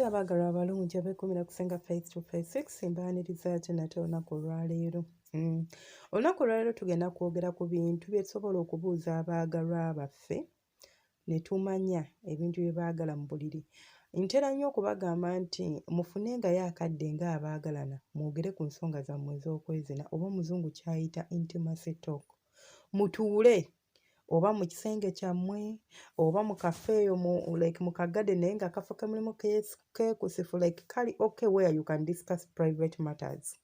Mutya abaagalwa abalungi abeekuumira ku Ssenga Faith 256, mbaaniriza ate nate olunaku olwaleero. Olunaku olwaleero tugenda kwogera ku bintu bye tusobola okubuuza abaagalwa baffe ne tumanya ebintu bye baagala mu buliri. Ntera nnyo okubagamba nti mufunengayo akadde ng'abaagalana mwogere ku nsonga zammwe ez'okwezina oba omuzungu ky'ayita intimacy talk. Mutuule oba mu kisenge kyammwe oba mu kafo eyo mu like mu kagarden, naye ng'akafo ke mulimu keekusifu, like kali okay, where you can discuss private matters.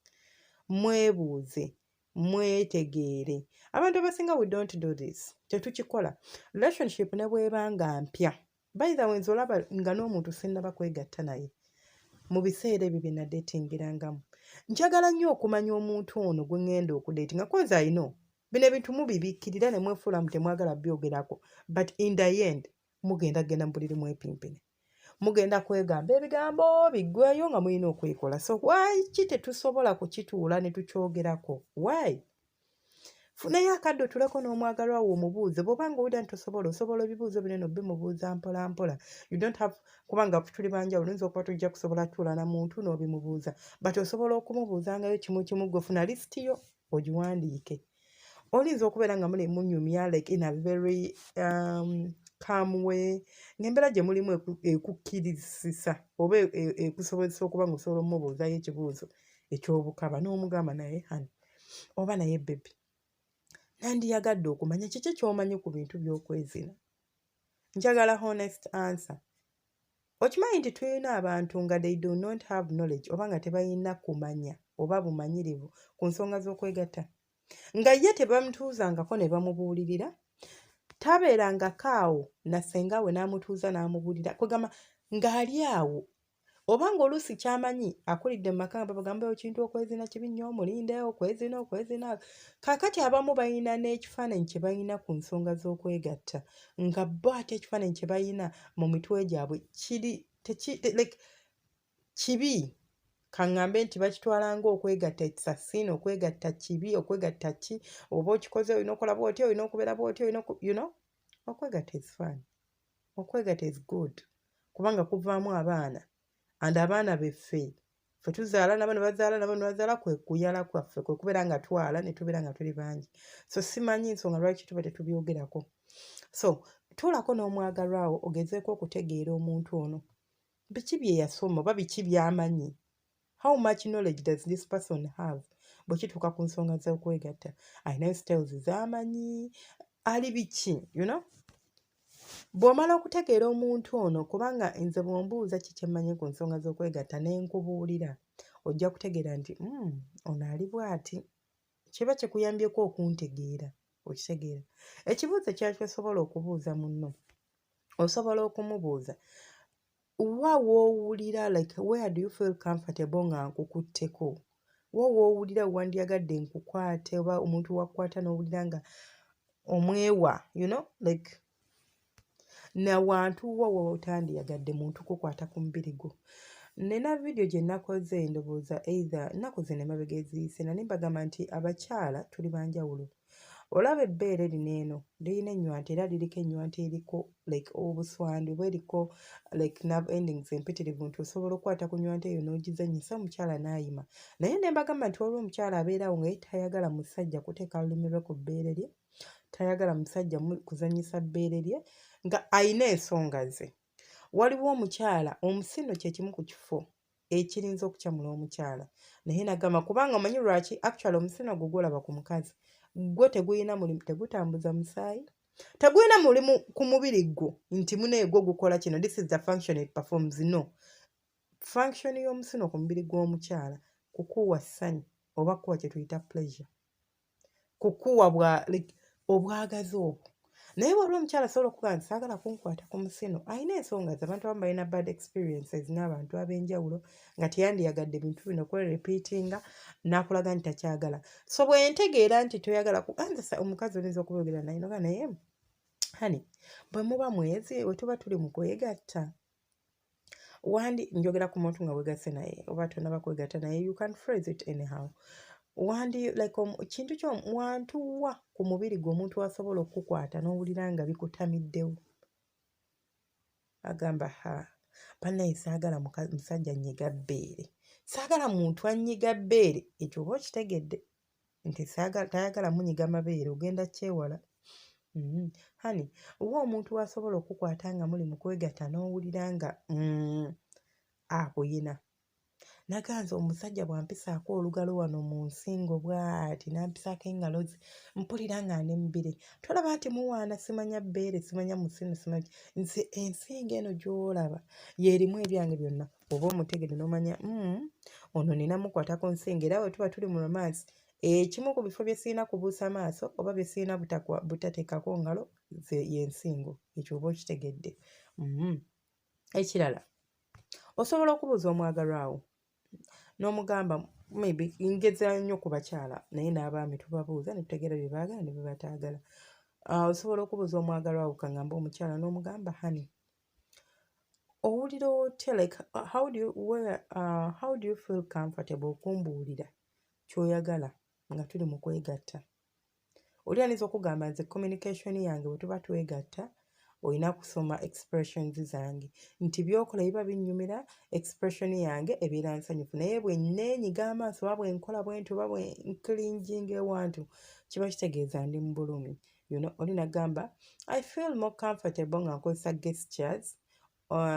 Mwebuuze, mwetegeere. Abantu abasinga, we don't do this, tetukikola. Relationship ne bw'eba nga mpya, by the way, nze olaba nga n'omuntu sinnaba kwegatta naye, mu biseera ebyo bye nadeetingirangamu, njagala nnyo okumanya omuntu ono gwe ŋŋenda okudeetinga, 'cause I know bino ebintu mubibikkirira ne mwefuula mu temwagala byogerako, but in the end mugenda genda mu buliri mwepimpine, mugenda kwegamba ebigambo biggweyo nga mulina okwekola. So waki tetusobola kukituula ne tukyogerako? Why? Funayo akadde otuleko n'omwagalwa wo, omubuuze. Bw'oba nga owulira nti tosobola, osobola ebibuuzo bino eno bimubuuza mpola mpola. You don't have, kubanga tuli banjawulo, oyinza okuba tojja kusobola tuula na muntu n'obimubuuza, but osobola okumubuuzangayo kimu kimu. Gwe funa lisiti yo ogiwandiike. Oyinza okubeera nga muli munyumya like in a very calm way, ng'embeera gye mulimu ekukkirizisa oba ekusobozesa okuba ng'osobola omubuuzayo ekibuuzo eky'obukaba n'omugamba, "Naye honey," oba, "Naye baby, nandiyagadde okumanya kiki ky'omanyi ku bintu by'okwezina. Njagala honest answer." Okimanyi nti tulina abantu nga they do not have knowledge oba nga tebalina kumanya oba bumanyirivu ku nsonga z'okwegatta, nga ye tebamutuuzangako ne bamubuulirira, tabeerangako awo na ssenga we n'amutuuza n'amubuulira, kwegamba ng'ali awo oba ng'oluusi ky'amanyi akulidde mu maka nga babagamba ekintu okwezina kibi nnyo, omulinde okwezina okwezina. Kaakati abamu balina n'ekifaananyi kye balina ku nsonga z'okwegatta, nga bo ate ekifaananyi kye balina mu mitwe gyabwe kiri teki like kibi. Kaŋŋambe nti bakitwala ng'okwegatta it's a sin, okwegatta kibi, okwegatta ki, oba okikoze olina okukola bw'oti, olina okubeera bw'oti, olina okwegatta is fun, okwegatta is good, kubanga kuvaamu abaana, and abaana beffe ffe tuzaala, nabo ne bazaala, nabo ne bazaala, kwe kuyala kwaffe, kwe kubeera nga twala ne tubeera nga tuli bangi. So simanyi nsonga lwaki tuba tetubyogerako. So tuulako n'omwagalwa wo, ogezeeko okutegeera omuntu ono biki bye yasoma oba biki by'amanyi. How much knowledge does this person have bwe kituuka ku nsonga z'okwegatta? Alinayo styles z'amanyi, ali biki? Bw'omala okutegeera omuntu ono, kubanga nze bw'ombuuza ki kyemmanyi ku nsonga z'okwegatta ne nkubuulira, ojja kutegeera nti ono ali bw'ati, kiba kikuyambyeko okuntegeera. Okitegeera? Ekibuuzo ekirala ky'osobola okubuuza munno, osobola okumubuuza, "Wa w'owulira, like where do you feel comfortable nga nkukutteko? Wa w'owulira wandyagadde nkukwate, oba omuntu w'akkwata n'owulira nga omwewa, like na wantu wa w'otandiyagadde muntu kukwata ku mubiri gwo?" Nnina vidiyo gye nakoze, ndowooza either nnaku zino emabega eziyise, nali mbagamba nti abakyala tuli ba njawulo. Olaba ebbeere lino eno lirina ennywanto, era liriko ennywanto eriko like obuswandi oba eriko like nerve endings empitirivu, nti osobola okukwata ku nnywanto eyo n'ogizannyisa, omukyala n'ayima. Naye ne mbagamba nti waliwo omukyala abeera awo nga ye tayagala musajja kuteeka lulimi lwe ku bbeere lye, tayagala musajja kuzannyisa bbeere lye, nga ayina ensonga ze. Waliwo omukyala, omusino kye kimu ku kifo ekirinza okukyamula omukyala, naye nagamba kubanga omanyi lwaki, actually omusino gwo gw'olaba ku mukazi gwo tegulina mulimu, tegutambuza musaayi, tegulina mulimu ku mubiri gwo nti munaye gwo gukola kino, this is the function it performs. No function y'omusino ku mubiri gw'omukyala kukuwa ssanyu oba kukuwa kye tuyita pleasure, kukuwa bwa like obwagazi obwo. Naye waliwo omukyala asobola okugamba nti saagala kunkwata ku musino, alina ensonga ze. Abantu abamu balina bad experiences n'abantu ab'enjawulo, nga teyandiyagadde bintu bino kwerepeatinga, n'akulaga nti takyagala. So bwe ntegeera nti toyagala, anze omukazi oyinza okubyogera naye noga, "Naye honey, bwe muba mwezi, bwe tuba tuli mu kwegatta, wandi," njogera ku muntu nga weegasse naye oba tonaba kwegatta naye, you can phrase it anyhow, "wandi like kintu kyo wantuwa ku mubiri gwe omuntu asobola okukukwata n'owulira nga bikutamiddewo?" Agamba, "Ha." Bannaye saagala musajja annyiga bbeere, saagala muntu annyiga bbeere. Ekyo oba okitegedde nti tayagala munyiga mabeere, ogenda kyewala. Honey, wa omuntu w'asobola okukukwata nga muli mu kwegatta n'owulira nga akuyina. Naganza omusajja bw'ampisaako olugalo wano mu nsingo bw'ati n'ampisaako engalo ze, mpulira nga ndi mu bire. Tolaba nti muwaana simanya bbeere, simanya musino, simanya ki. Nze ensingo eno gy'olaba y'erimu ebyange byonna. Oba omutegedde n'omanya ono nina mukwata ku nsingo era bwe tuba tuli mu romance, ekimu ku bifo bye sirina kubuusa maaso oba bye sirina butateekako ngalo y'ensingo. Ekyo oba okitegedde. Ekirala, osobola okubuuza omwagalwa wo n'omugamba, maybe ngeza nnyo ku bakyala naye n'abaami tubabuuza ne tutegeera bye baagala ne bye bataagala. Osobola okubuuza omwagalwa wo, ka ŋŋambe omukyala, n'omugamba, "Honey, owulira otya, like how do you feel comfortable okumbuulira ky'oyagala nga tuli mu kwegatta?" Oli ayinza okugamba, "Nze communication yange bwe tuba twegatta olina kusoma expressions zange, nti by'okola biba binnyumira, expression yange ebeera nsanyufu, naye bwe nneenyiga amaaso oba bwe nkola bwe nti oba bwe nclinginga ewantu kiba kitegeeza ndi mu bulumi." Oli n'agamba, "I feel more comfortable nga nkozesa gestures,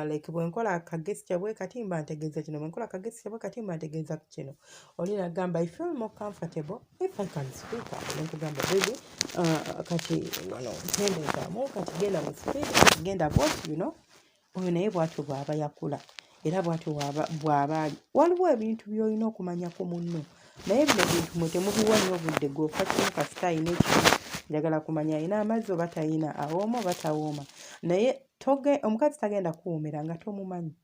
like bwe nkola aka gesture bwe kati mba ntegeeza kino, bwe nkola aka gesture bwe kati mba ntegeeza kino." Oli n'agamba, "I feel more comfortable if I can speak up." Ne nkugamba, "Baby, kati wano ntendeezaamu, kati genda mu speed, kati genda bw'oti." Oyo naye bw'atyo bw'aba yakula era bw'atyo bw'aba ali. Waliwo ebintu by'olina okumanya ku munno, naye bino ebintu mmwe temubiwa nnyo budde. Ggwe ofa kimu kasita ayina ekimu, njagala kumanya ayina amazzi oba tayina, awooma oba tawooma. Naye omukazi tagenda kuwoomera nga tomumanyi.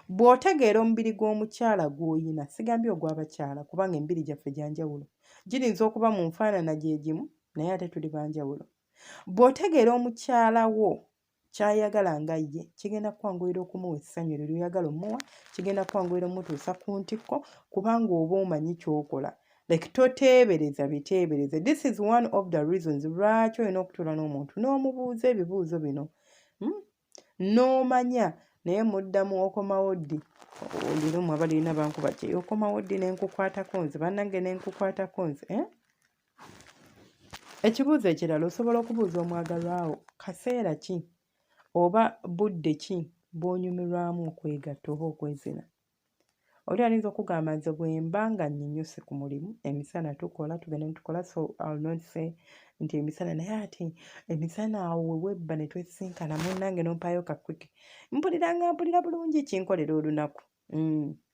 Bw'otegeera omubiri gw'omukyala gw'oyina, sigambye ogw'abakyala kubanga emibiri gyaffe gya njawulo, girinza okuba mu nfaanana gye gimu naye ate tuli ba njawulo. Bw'otegeera omukyala wo ky'ayagala nga ye, kigenda kukwanguyira okumuwa essanyu eryo ly'oyagala ommuwa, kigenda kukwanguyira ommutuusa ku ntikko kubanga oba omanyi ky'okola. Like toteebereza biteebereze. This is one of the reasons lwaki olina okutuula n'omuntu n'omubuuza ebibuuzo bino, N'omanya naye muddamu okomawo ddi? Oliro mmwe abalina bankuba kyeyo, okomawo ddi ne nkukwatako nze, bannange ne nkukwatako nze, eh? Ekibuuzo ekirala osobola okubuuza omwagalwa wo, kaseera ki oba budde ki bw'onyumirwamu okwegatta oba okwezina? Oli ayinza okugamba, "Nze bwe mba nga nnyinyuse ku mulimu, emisana tukola, tugenda ne tukola, so I will not say nti emisana, naye ate emisana awo we webba ne twesisinkana munnange n'ompaayo ka quickie, mpulira nga mpulira bulungi, kinkolera olunaku."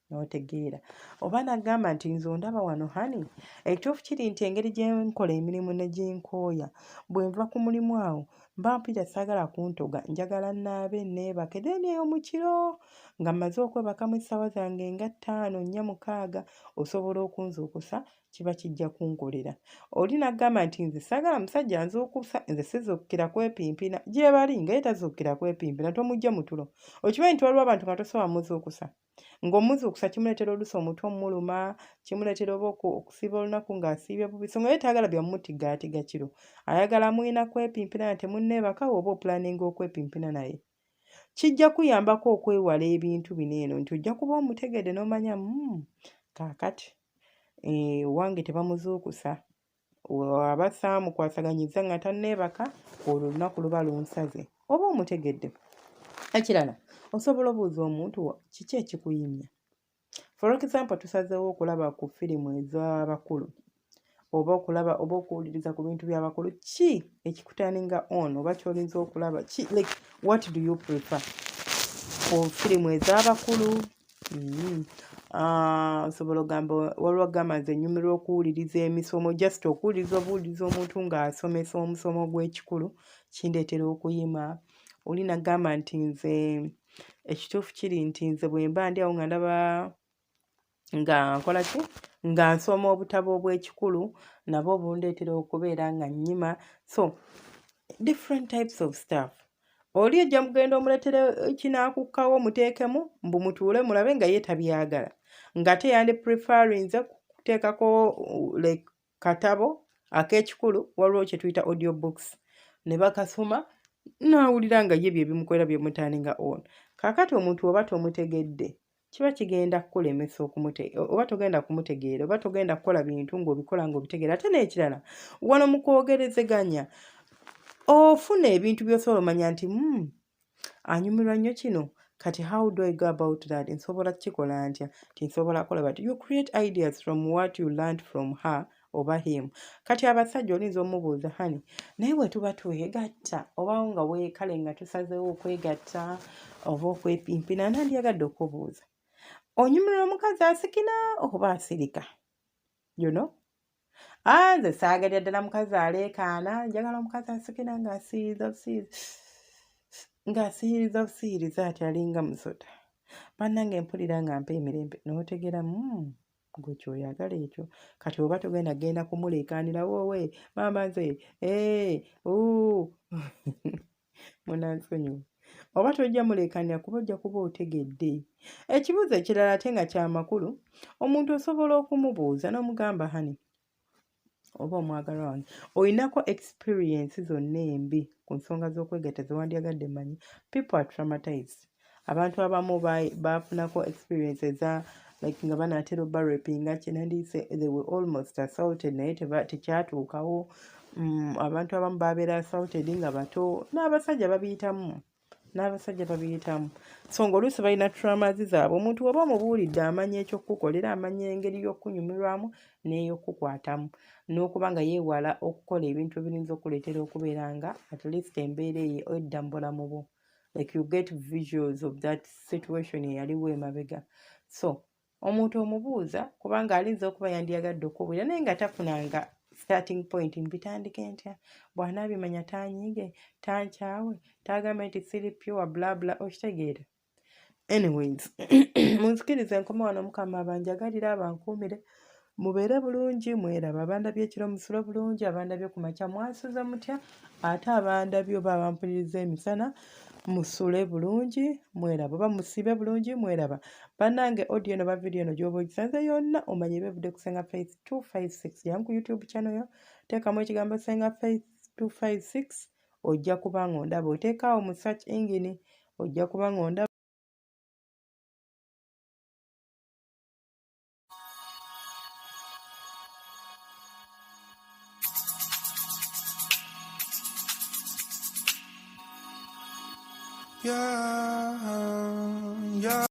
N'otegeera. Oba n'agamba nti, "Nze ondaba wano honey, ekituufu kiri nti engeri gye nkola emirimu ne ginkooya, bwe nva ku mulimu awo mba mpulira saagala kuntoga, njagala nnaabe neebake, then eyo mu kiro nga mmaze okwebakamu essaawa zange nga 5, 4, 6, osobola okunzuukusa, kiba kijja kunkolera." Oli n'agamba nti, "Nze saagala musajja anzuukusa, nze sizuukukira kwepimpina." Gye bali nga ye tazuukukira kwepimpina, tomuggya mu tulo. Okimanyi nti waliwo abantu nga tosobola mmuzuukusa, ng'omuzuukusa kimuleetera oluusi omutwe ommuluma, kimuleetera oba okusiiba olunaku ng'asiibye bubi, so nga ye tayagala bya mutigaatiga kiro, ayagala muyina kwepimpina nga temunneebaka oba oplanninga okwepimpina naye. Kijja kuyambako okwewala ebintu bino eno nti ojja kuba omutegedde n'omanya, kaakati owange tebamuzuukusa, aba saamukwasaganyizza nga tanneebaka, olwo olunaku luba lunsaze." Oba omutegedde. Ekirala, osobola obuuza omuntu wo kiki ekikuyimya. For example, tusazeewo okulaba ku firimu ez'abakulu oba okulaba oba okuwuliriza ku bintu by'abakulu, ki ekikuturninga on oba ky'oyinza okulaba ki? Like what do you prefer, firimu ez'abakulu? Osobola ogamba, waliwo agamba, "Nze nnyumirwa okuwuliriza emisomo, just okuwuliriza obuwuliriza omuntu ng'asomesa omusomo gw'ekikulu kindeetera okuyima." Oli n'agamba nti, "Nze ekituufu kiri nti nze bwe mba ndi awo nga ndaba nga nkola ki, nga nsoma obutabo obw'ekikulu, nabwo bundeetera okubeera nga nnyima." So different types of stuff. Oli ojja mugenda omuleetera kinaakukkawo omuteekemu mbu mutuule mulabe, nga ye tabyagala, ng'ate yandi preferrinze kuteekako like katabo ak'ekikulu. Waliwo kye tuyita audio books ne bakasoma n'awulira nga ye bye bimukolera byemuturninga on. Kaakati omuntu oba tomutegedde, kiba kigenda kukulemesa okumute oba togenda kumutegeera oba togenda kukola bintu ng'obikola ng'obitegeera. Ate n'ekirala, wano mu kwogerezeganya ofuna ebintu by'osobola omanya nti anyumirwa nnyo kino, kati how do I go about that, nsobola kukikola ntya, nti nsobola kukola but you create ideas from what you learned from her oba him. Kati abasajja olinza omubuuza, honey, naye bwe tuba twegatta oba nga weekale nga tusazeewo okwegatta oba okwepimpina, nandyagadde okubuuza, onyumirwa omukazi asikina oba asirika? You know, ah, nze saagalira ddala mukazi aleekaana, njagala omukazi asikina ng'asiyiza busiyiza, ng'asiyiriza busiyiriza ati alinga musota. Bannange mpulira nga mpa emirembe n'otegera gwe kyoyagala ekyo. Kati oba togenda genda kumuleekaanira, woowe maama nze ee uu munansonyiwa, oba tojja muleekaanira kuba ojja kuba otegedde. Ekibuuzo ekirala ate nga kyamakulu, omuntu osobola okumubuuza n'omugamba, honey oba omwagalwa wange, olinako experience zonna embi ku nsonga z'okwegatta ze wandyagadde mmanyi? People are traumatized. Abantu abamu bafunako experience eza like nga banaatera obarapinga, kyenandiyise they were almost assaulted naye tekyatuukawo. Abantu abamu babeera assaulted nga bato, n'abasajja babiyitamu, n'abasajja babiyitamu. So ng'oluusi balina traumas zaabwe. Omuntu oba omubuulidde amanya ekyokukukolera, amanya engeri y'okunyumirwamu n'ey'okukwatamu, n'okuba nga yeewala okukola ebintu ebiyinza okuleetera okubeera nga at least embeera eyo edda mu bulamu bwo, like you get visuals of that situation eyaliwo emabega. So omuntu omubuuza kubanga alinza okuba yandiyagadde okubuulira naye nga tafunanga starting point, mbitandike ntya, bw'anaabimanya tanyiige, tankyawe, tagambe nti siri pure, bla bla, okitegeera. Anyways, munzikirize nkome wano. Mukama abanjagalira, abankuumire, mubeere bulungi, mweraba. Abandabye ekiro musule bulungi, abandabye ku makya mwasuze mutya, ate abandabye oba abampuliriza emisana musule bulungi, mweraba, oba musiibe bulungi, mweraba. Bannange, audio eno ba video eno gy'oba ogisanze yonna omanye eba evudde ku Senga Faith 256. Jangu ku YouTube channel yo, teekamu ekigambo Senga Faith 256, ojja kuba nga ondaba. Oteekaawo mu search engine, ojja kuba nga ondaba. Yeah.